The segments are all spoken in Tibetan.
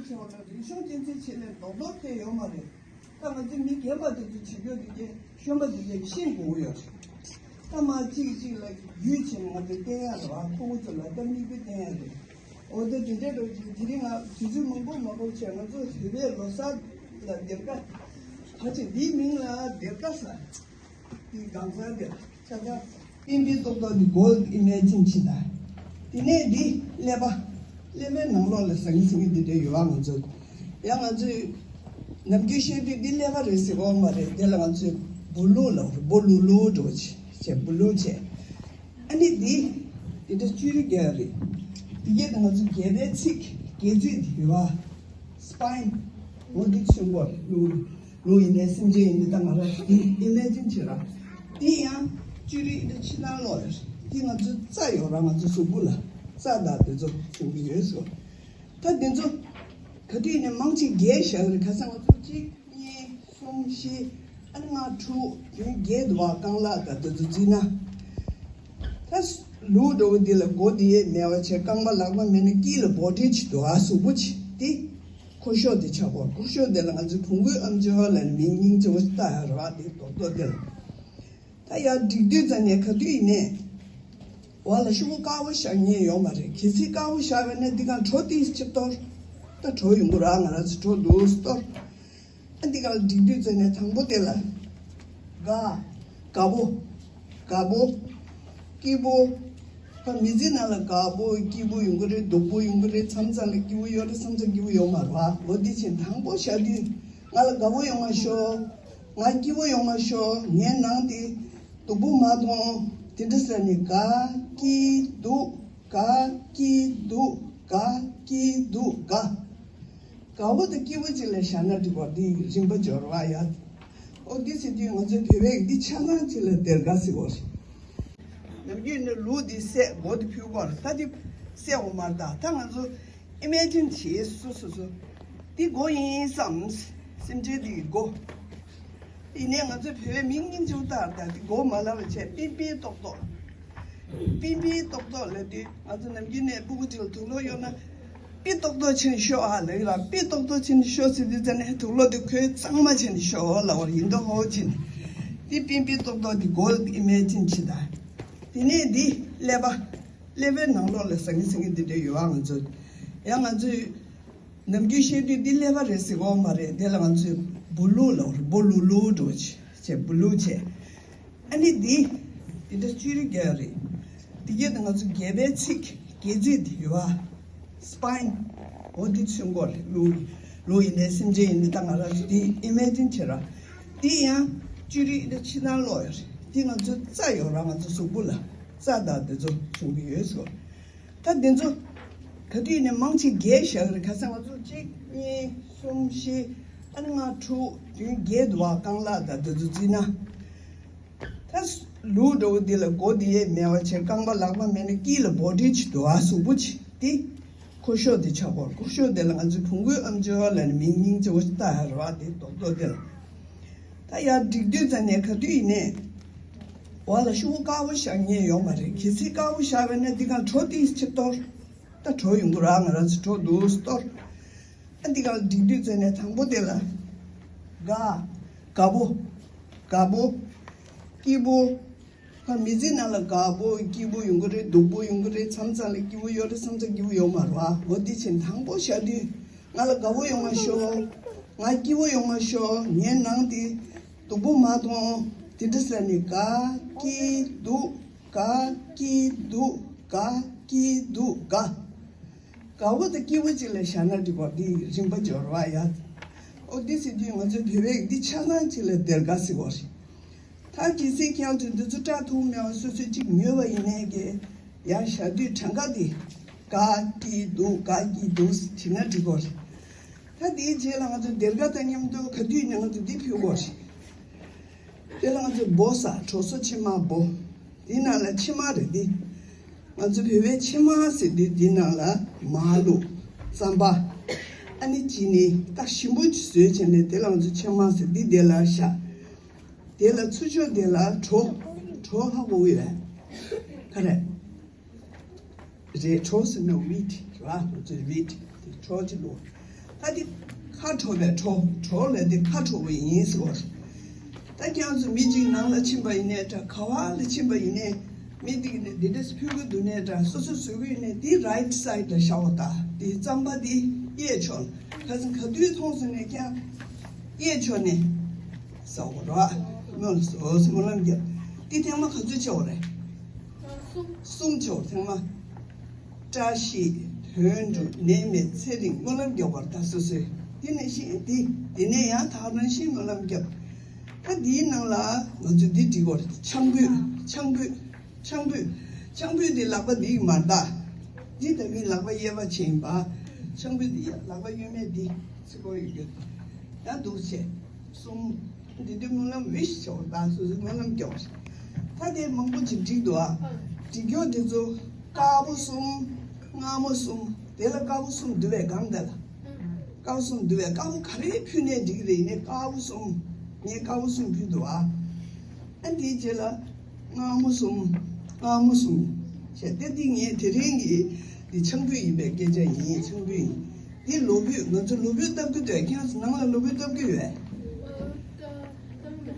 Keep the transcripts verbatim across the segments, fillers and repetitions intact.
ཆེ་བ་ལ་རིག་གཞུང་སྐྱེད་སྲིང་བྱེད་ལས་རྡོག་རྡོག་ཕན་ཡོད་མ་རེད། ད་ང་ཚོ་མི་རྒན་པ་དེ་ཚོ་བྱེད་རྒྱུ་དེ་གས་གཞོན་པ་དེ་གས་ཤེས་དགོས་ཀྱི་ཡོད་རེད། ད་མ་གཅིག་གཅིག་ལ་རྒྱུས་ཆེ་ནས་ང་ཚོ་བསྟན་ཡ་རེད་བ། ཁོ་བོ་ཚོ་ལ་ད་མིག་དཔེ་བསྟན་ཡ་རེད། འོ་ད་དེ་འདྲ་འགྲོ་ཅིག་དེ་རིང་ང་དུས་ཚོད་མང་པོ་མང་པོ་བྱས། ང་ཚོ་བོད་པའི་ལོ་གསར་ལ་སྡེར་ཁ་ད་ཅིག་འདིའི་མིང་ལ་སྡེར་ཁ་ཟེར། དེ་གང་ཟག་དེ་ཆ་ཆ་པིན་པིན་ཏོག་ཏོག་དེ་གོ་ཨི་མེ་ཇིན་བྱེད་ད། དེ་ནས་འདི་ཀླད་པ། ཀླད་པའི་ནང་ལོགས་ལ་ཟང་ངེ་ཟིང་ངེ་འདི་འདྲ་ཡོད་པ། ང་ཚོ་ཡང་ང་ཚོས་ནམ་རྒྱུན་བཤད་དུས་འདི་ཀླད་པ་རེད་ཟེར་གོ་མ་རེད། དེ་ལ་ང་ཚོས་སྦུ་ལུ་ལ་སྦུ་ལུ་ལུ་འགྲོ་བྱེད་སྦུ་ལུ་བྱེད། ཨ་ནི་འདི་འདི་འདྲ་བཅུ་རེ་བརྒྱད་རེད། འདི་གས་ད་ང་ཚོ་སྒལ་པའི་ཚིགས་སྒལ་ཚིགས་འདི་ཡོད་པ། སི་པའིན། འོ་འདི་ཚུན་པོ་ལུ། ལུ་ཡིན་ནའི་སེམས་ཅན་ཡིན་ནའི་ད་ང་རང་ཨི་མེ་ཇིན་བྱེད་ར། འདི་ཡང་བཅུ་རིགས་འདི་ཕྱི་ནང་ལོགས་ཡོད་རེད། འདི་ང་ཚོ་རྩ་ཡོད་ར། ང་ཚོ་གཟུགས་པོ་ལ་རྩ་དང་དེ་ཚོ་བྱུང་གི་ཡོད་སོ། ད་འདི་ཚོ་ག་དུས་ནས་མང་ཆེ་རྒྱས་བཞག་རེད། ཁ་སང་ང་ཚོ་གཅིག་གཉིས། གསུམ། བཞི། ཨ་ནི་ལྔ། དྲུག་བདུན། བརྒྱད་འདུག་བ། རྐང་ལག་དང་དེ་ཚོ་བརྩིས་ན། ད་ལུག་འདྲ་བོ་འདི་ལ་མགོ་འདི་ཡས་མེད་པ་བྱས། རྐང་པ་ལག་པ་མེད་ན་དཀྱིལ་ལ་བོ་ཊི་ཅིག་འདུག་ཨ། གཟུགས་པོ་ཅིག་འདི། ཁོ་ཤོག་འདི་ཆགས་པ། ཁོ་ཤོག་འདི་ལ་ང་ཚོས་བོང་གུའི་ཨམ་ཅོག་ལ་ནི་མིང་སྙིང་རྗེ་བོ་ཞིག་བཏགས་ཡ་རེད་བ། འདི་རྡོག་རྡོག་འདི་ལ། ད་ཡར་སྒྲིག་དུས་ཙམ་ནས་ག་དུས་ཡིན་ནས། འོག་ལ་ཤོག་བུ་དཀར་པོ་བཞག་མཁན་ཡོད་མ་རེད། གལ་སྲིད་དཀར་པོ་བཞག་པ་ན་འདི་ག་གྲོ་ཏིས་ཅིག་གཏོར། ད་གྲོ་ཡོང་གི་ར། ང་རང་ཚོ་གྲོ་འདུག་གཏོར། ཨ་འདི་ག་ལ་སྒྲིག་དུས་ཙམ་ནས་དང་པོ་དེ་ལ། དགའ། དགའ་པོ། དགའ་པོ། སྐྱིད་པོ། ད་མི་ཚེ་ནང་ལ་དགའ་པོ་སྐྱིད་པོ་ཡོང་གི་རེད། སྡུག་པོ་ཡོང་གི་རེད། མཚམས་མཚམས་ལ་སྐྱིད་པོ་ཡོད་རེད། མཚམས་མཚམས་སྐྱིད་པོ་ཡོད་མ་རེད་བ། འོ་འདི་བྱས་དང་པོ་བཞག་དུས་ང་ལ་དགའ་པོ་ཡོང་བ་ཤོག་ང་སྐྱིད་པོ་ཡོང་བ་ཤོག་ངའི་ནང་དེ་སྡུག་པོ་མ་མཐོང་། དེ་འདྲ་ཟེར་ནས་དགའ་སྐྱིད་སྡུག་དགའ་སྐྱིད་སྡུག་དགའ་སྐྱིད་སྡུག་དགའ། དགའ་བོ་དང་སྐྱིད་པོ་གཅིག་ལ་བཞག་ན་འགྲིག་པ། འདི་རིམ་པ་སྦྱོར་བ་ཡ། ཨོ་འདི་ཟེར་དུས་ང་ཚོའི་བོད་པས་འདི་ཆ་ཚང་གཅིག་ལ་སྡེར་ཁ་ཟེར་བ་རེད། ནམ་རྒྱུན་ནི་ལུག་འདི་བསད། མགོ་འདི་ཕུལ་བ་རེད། ད་འདི་བསད་འོ་མར་ད། ད་ང་ཚོ་ཨི་མེ་ཇིན་བྱེད། སོ་སོ་སོ། འདི་མགོ་ཡིན་བསམ། སེམས་ཅན་འདི་ཡི་མགོ། ཡིན་ནའི་ང་ཚོའི་བོད་པའི་མིང་སྙིང་རྗེ་པོ་བཏགས་ད། འདི་མགོ་མ་ལབ་པ་བྱས། པིན་པིན་ཏོག་ཏོག་པིན་པིན་ཏོག་ཏོག་ལབ་དུས་ང་ཚོ་ནམ་རྒྱུན་ནས་སྤུ་གུ་གཅིག་ལ་དུག་སློག་གཡོག་ན། པི་ཏོག་ཏོག་བྱས་ནས་ཤོག་ཨ་ལབ་ཀྱི་ར། པི་ཏོག་ཏོག་བྱས་ནས་ཤོག་ཟེར་དུས་ཙམ་ནས་དུག་སློག་དེ་ཁོའི་གཙང་མ་བྱས་ནས་ཤོག་ལབ་པ་ཡིན་མདོག་ཁ་པོ་བྱས་ནས། འདི་པིན་པིན་ཏོག་ཏོག་འདི་མགོ་ལ་ཨི་མེ་ཇིན་བྱེད་ད། དེ་ནས་འདི་ཀླད་པ། ཀླད་པའི་ནང་ལོགས་ལ་ཟང་ངེ་ཟིང་ངེ་འདི་འདྲ་ཡོད་པ། ང་ཚོ་ཡང་ང་ཚོས་ནམ་རྒྱུན་བཤད་དུས་འདི་ཀླད་པ་རེད་ཟེར་གོ་མ་རེད། དེ་ལ་ང་ཚོས་སྦུ་ལུ་ལབ་རེད། སྦུ་ལུ་ལུ་འགྲོ་བྱེད་སྦུ་ལུ་བྱེད། ཨ་ནི་འདི་འདི་འདྲ་བཅུ་རེ་བརྒྱད་རེད། འདི་གས་ད་ང་ཚོ་སྒལ་པའི་ཚིགས་སྒལ་ཚིགས་འདི་ཡོད་པ། སི་པའིན། འོ་འདི་ཚུན་པོ་རེད། ལུག་ལུག་ཡིན་ནའི་སེམས་ཅན་ཡིན་ནའི་ད་ང་རང་ཚོ་འདི་ཨི་མེ་ཇིན་བྱེད་ར། འདི་ཡང་བཅུ་རེ་འདི་ཕྱི་ནང་ལོགས་ཡོད་རེད། འདི་ང་ཚོ་རྩ་ཡོད་ར། ང་ཚོ་གཟུགས་པོ་ལ་རྩ་དང་དེ་ཚོ་བྱུང་གི་ཡོད་སོ། ད་འདི་ཚོ་ག་དུས་ནས་མང་ཆེ་རྒྱས་བཞག་རེད། ཁ་སང་ང་ཚོ་གཅིག་གཉིས། གསུམ། བཞི། ཨ་ནི་ལྔ། དྲུག་བདུན། བརྒྱད་འདུག་བ། རྐང་ལག་དང་དེ་ཚོ་བརྩིས་ན། ད་ལུག་འདྲ་བོ་འདི་ལ་མགོ་འདི་ཡས་མེད་པ་བྱས། རྐང་པ་ལག་པ་མེད་ན་དཀྱིལ་ལ་བོ་ཊི་ཅིག་འདུག་བ། གཟུགས་པོ་ཅིག་འདི། ཁོ་ཤོག་འདི་ཆགས་པ། ཁོ་ཤོག་འདི་ལ་ང་ཚོས་བོང་གུའི་ཨམ་ཅོག་ལ་ནི་མིང་སྙིང་རྗེ་བོ་ཞིག་བཏགས་ཡ་རེད་བ། དེ་རྡོག་རྡོག་འདི་ལ། ད་ཡར་སྒྲིག་དུས་ཙམ་ནས་ག་དུས་ཡིན་ནས། འོག་ལ་ཤོག་བུ་དཀར་པོ་བཞག་མཁན་ཡོད་མ་རེད། གལ་སྲིད་དཀར་པོ་བཞག་པ་ན་འདི་ག་གྲོ་ཏིས་ཅིག་གཏོར། ད་གྲོ་ཡོང་གི་ར། ང་རང་ཚོ་གྲོ་འདུག་གཏོར། ཨ་འདི་ག་ལ་སྒྲིག་དུས་ཙམ་ནས་དང་པོ་དེ་ལ། དགའ། དགའ་པོ། དགའ་པོ། སྐྱིད་པོ། ད་མི་ཚེ་ནང་ལ་དགའ་པོ་སྐྱིད་པོ་ཡོང་གི་རེད། སྡུག་པོ་ཡོང་གི་རེད། མཚམས་མཚམས་ལ་སྐྱིད་པོ་ཡོད་རེད། མཚམས་མཚམས་སྐྱིད་པོ་ཡོད་མ་རེད་བ། འོ་འདི་བྱས་དང་པོ་བཞག་དུས་ང་ལ་དགའ་པོ་ཡོང་བ་ཤོག་ང་སྐྱིད་པོ་ཡོང་བ་ཤོག་ངའི་ནང་དེ་སྡུག་པོ་མ་མཐོང་། དེ་འདྲ་ཟེར་ནས་དགའ་སྐྱིད་སྡུག་དགའ་སྐྱིད་སྡུག་དགའ་སྐྱིད་སྡུག་དགའ། དགའ་བོ་དང་སྐྱིད་པོ་གཅིག་ལ་བཞག་ན་འགྲིག་པ། འདི་རིམ་པ་སྦྱོར་བ་ཡ། ཨོ་འདི་ཟེར་དུས་ང་ཚོའི་བོད་པས་འདི་ཆ་ཚང་གཅིག་ལ་སྡེར་ཁ་ཟེར་བ་རེད། ད་གལ་སྲིད་ཁྱེད་རང་ཚོས་འདི་ཚོ་སྐྲག་ཐུབ་མེད་པ་སོ་སོས་གཅིག་ཉོས་པ་ཡིན་ནའི་གི་ཡར་བཞག་དུས་གྲངས་ཀ་འདི་དགའ་སྐྱིད་སྡུག་དགའ་སྐྱིད་སྡུག་བྱེད་ན་འགྲིག་པ་རེད། ད་དེའི་རྗེས་ལ་ང་ཚོ་སྡེར་ཁ་དང་མཉམ་དུ་ག་དུས་ནས་ང་ཚོ་འདི་ཕུལ་དགོས་རེད། དེ་ལ་ང་ཚོ་འབོ་ཟེར། གྲོ་སོ་ཕྱེ་མར་འབོ། དེའི་ནང་ལ་ཕྱེ་མར་རེད་འདི། ང་ཚོ་བོད་པའི་ཕྱེ་མར་ཟེར་དུས་འདི་ནང་ལ་མར་བླུགས། རྩམ་པ། ཨ་ནི་ཅི་ནི་ད་ཞིམ་པོ་ཅིག་བཟོས་བྱས་ནས་དེ་ལ་ང་ཚོ་ཕྱེ་མར་ཟེར། འདི་དེ་ལ་བཞག་དེ་ལ་ཚུར་ཕྱོགས་དེ་ལ་གྲོ། གྲོ་ཧ་གོ་གི་རེད། ག་རེད། རེད། གྲོ་ཟེར་ན་ཝིཊ་རེད་བ། ང་ཚོའི་ཝིཊ་དེ་གྲོ་ཅིག་བླུགས། ད་འདི་ཁ་དྲོ་བའི་དྲོ། དྲོ་ལབ་དེ་ཁ་དྲོ་བོ་ཡིན་ཟེར་བ་རེད། ད་ཁྱེད་རང་ཚོ་མི་གཅིག་ནང་ལ་ཕྱིན་པ་ཡིན་ནའི་འདྲ། ག་བ་ལ་ཕྱིན་པ་ཡིན་ནའི། མི་འདི་གིས་ནི་འདི་འདྲས་ཕུལ་གི་འདུག་ནའི་འདྲ། སོ་སོ་བཟོ་གི་ཡོད་ནའི་འདི་རའིཊ་སའིཌ་ལ་བཞག་པ་དང་། འདི་རྩམ་པ་འདི་གཡས་ཕྱོགས་ལ། ཁ་སང་ག་དུས་མཐོང་སོང་ནའི་ཀྱང་གཡས་ཕྱོགས་ནས་ཟ་བ་རོགས། སྨོན་ལམ་ཟོས། སྨོན་ལམ་རྒྱབ། འདི་ཐེངས་མ་ག་ཚོད་བྱས་པ་རེད། གསུམ་བྱས་པ་ཐེངས་མ། བཀྲ་ཤིས་དོན་གྲུབ་ནད་མེད་ཚེ་རིང་སྨོན་ལམ་རྒྱབ་པར་ད་སོ་སོས། དེ་ནས་ཤིང་འདི་དེ་ནས་ཡང་དག་རང་བཞིན་སྨོན་ལམ་རྒྱབ། ད་འདིའི་ནང་ལ་ང་ཚོས་འདི་བྲིས་པར་ཆང་ཕུད། ཆང་ཕུད། ཆང་ཕུད་འདི་ལག་པ་འདི་མ་ད། འདི་ད་མི་ལག་པ་གཡས་པ་ཕྱིན་པ། ཆང་ཕུད་འདི་ལག་པ་གཡོན་མས་འདི་ཚིག་པོ་ཡོད་རྒྱུ། ཡང་འདུག་བྱས། གསུམ། འདི་དུས་སྨོན་ལམ་བི་ཤི་བྱེད་པ་དང་སོ་སོའི་སྨོན་ལམ་སྐྱོར། ད་དེ་མང་པོ་ཅིག་བསྒྲིགས་འདུག་ཨ། བསྒྲིགས་རྒྱུ་དེ་ཚོ་དཀར་པོ་གསུམ། མངར་མོ་གསུམ། དེ་ལ་དཀར་པོ་གསུམ་འདུ་བའི་སྒང་དེ་ལ། དཀར་པོ་གསུམ་འདུ་བའི་དཀར་པོ་ག་རེ་ཕུལ་ནས་འགྲིག་གི་རེད། ཡིན་ནའི་དཀར་པོ་གསུམ། ངས་དཀར་པོ་གསུམ་ཕུལ་འདུག་ཨ། ཨ་འདིའི་རྗེས་ལ་མངར་མོ་གསུམ། མངར་མོ་གསུམ་བྱས་ཏེ། འདི་ངས་དེ་རིང་གི་འདི་ཆང་ཕུད་ཡིན་པའི་སྐད་ཆ་ཡིན། ཆང་ཕུད་ཡིན། འདི་ལོ་ཕུད། ང་ཚོ་ལོ་ཕུད་བཏབ་ཀྱི་འདུག་ཁྱེད་ཚོ་ནང་ལ་ལོ་ཕུད་བཏབ་ཀྱི་ཡོད།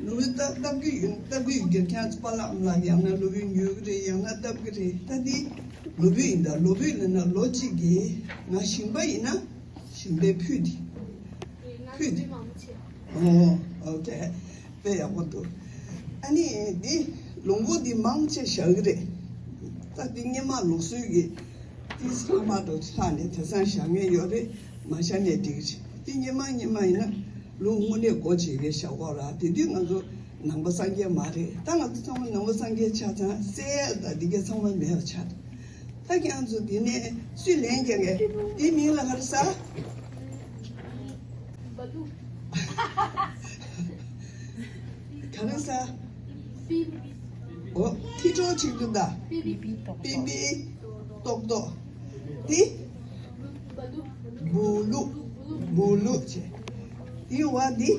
ལོ་ཕུད་བཏབ་བཏབ་ཀྱི་ཡོད། བཏབ་ཀྱི་ཡོད་ཀྱི་ཁྱེད་ཚོ་པཱ་ལགས་ཨ་མ་ལགས་ཡང་ན་ལོ་ཕུད་ཉོ་གི་རེད། ཡང་ན་བཏབ་ཀྱི་རེད། ད་འདི་ལོ་ཕུད་ཡིན། ད་ལོ་ཕུད་ལབ་ན་ལོ་གཅིག་གི་ང་ཞིང་པ་ཡིན་ན་ཞིང་པའི་ཕུད་དེ། ཕུད་དེ། ཨོ་ཨོ་ཀེ། དཔེ་ཡག་པོ་འདུག་ཨ་ནི་འདི་ལུང་པ་འདི་མང་ཆེ་བཞག་གི་རེད། ད་འདི་སྔོན་མ་ལུགས་སྲོལ་གྱི་འདི་ཚང་མ་དུ་ལྷག་ནས་དེང་སང་བཞག་མཁན་ཡོད་རེད། མ་བཞག་ནས་འགྲིག་གི་རེད། འདི་སྔོན་མ་སྔོན་མ་ཡིན་ན་ལུང་དངོས་གནས་སྒོ་འབྱེད་མཁན་བཞག་གོ་ར། དེ་དུས་ང་ཚོ་ནང་པ་སངས་རྒྱས་མ་རེད། ད་ང་ཚོ་ཚང་མ་ནང་པ་སངས་རྒྱས་ཆ་ཚང་སེ་ད་འདི་གའི་ཚང་མ་མེད་པ་ཆགས། ད་ཁྱེད་ཚོ་འདི་ནས་སུས་ལན་རྒྱག་གི། འདི་མིང་ལ་ག་རེ་ཟ། ག་རེ་ཟ། འོ་ཐི་ཏྲོ་ཆིག་ཏུ་ད། པི་པི་ཏོག་ཏོག་འདི་བུ་ལུ། བུ་ལུ་བྱས། འདི་བ་འདི།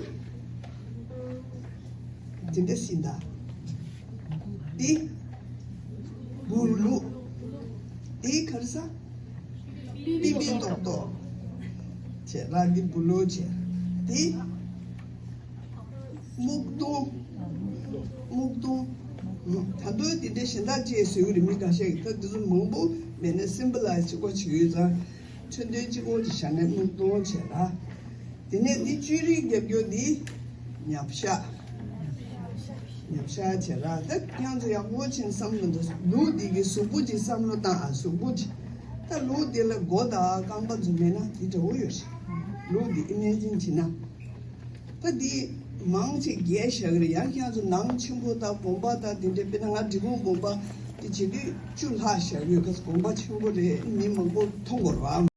འདི་འདྲ་ཟིན་ད། འདི་བུ་ལུ། འདི་ག་རེ་ཟ། པི་པི་ཏོག་ཏོག་བྱས་ར། འདི་བུ་ལུ་བྱས། འདི་སྨུག་སྡོང་། སྨུག་སྡོང་། ད་དུང་འདི་འདྲ་གཞན་དག་ཅེས་བཟོས་ཀྱི་རེད། མི་འགའ་ཤས་ཀྱིས། ད་འདི་ཚོ་མང་པོ་མེད་ན་སིམ་པ་ལའི་ཛི་གཅིག་པོ་བྱེད་ཀྱི་ཡོད་ཙང་། མཚོན་དོན་གཅིག་པོ་ཅིག་བཞག་ནས་སྨུག་སྡོང་བྱས་ར། དེ་ནས་འདི་བཅོས་རིག་རྒྱབ་སྐྱོར་འདི་ཉབ་ཤ། ཉབ་ཤ་བྱས་ར། ད་ཁྱེད་ཚོ་ཡག་པོ་བྱས་བསམ་བློ་འདི། ལུགས་འདི་གི་གཟུགས་པོ་ཅིག་བསམ་བློ་བཏང་ཨ། གཟུགས་པོ་ཅིག་ད་ལུགས་འདི་ལ་མགོ་དང་རྐང་པ་ཚོ་མེད་ན་འདི་འདྲ་བོ་ཡོད་རེད། ལུགས་འདི་ཨི་མེ་ཇིན་བྱས་ན། ད་འདི་མང་ཆེ་བརྒྱད་བཞག་གི་རེད། ཡང་ཁྱེད་ཚོ་ནང་ཆེན་པོ་དང་དགོན་པ་དང་འདི་འདྲ། དཔེར་ན་ང་འབྲས་སྤུངས་དགོན་པ་འདི་བྱེད་དུས་བཅུ་ལྷག་བཞག་ཡོད། ག་ཚོད་དགོན་པ་ཆེན་པོ་རེད། མི་མང་པོ་མཐོང་དགོས་རེད་བ།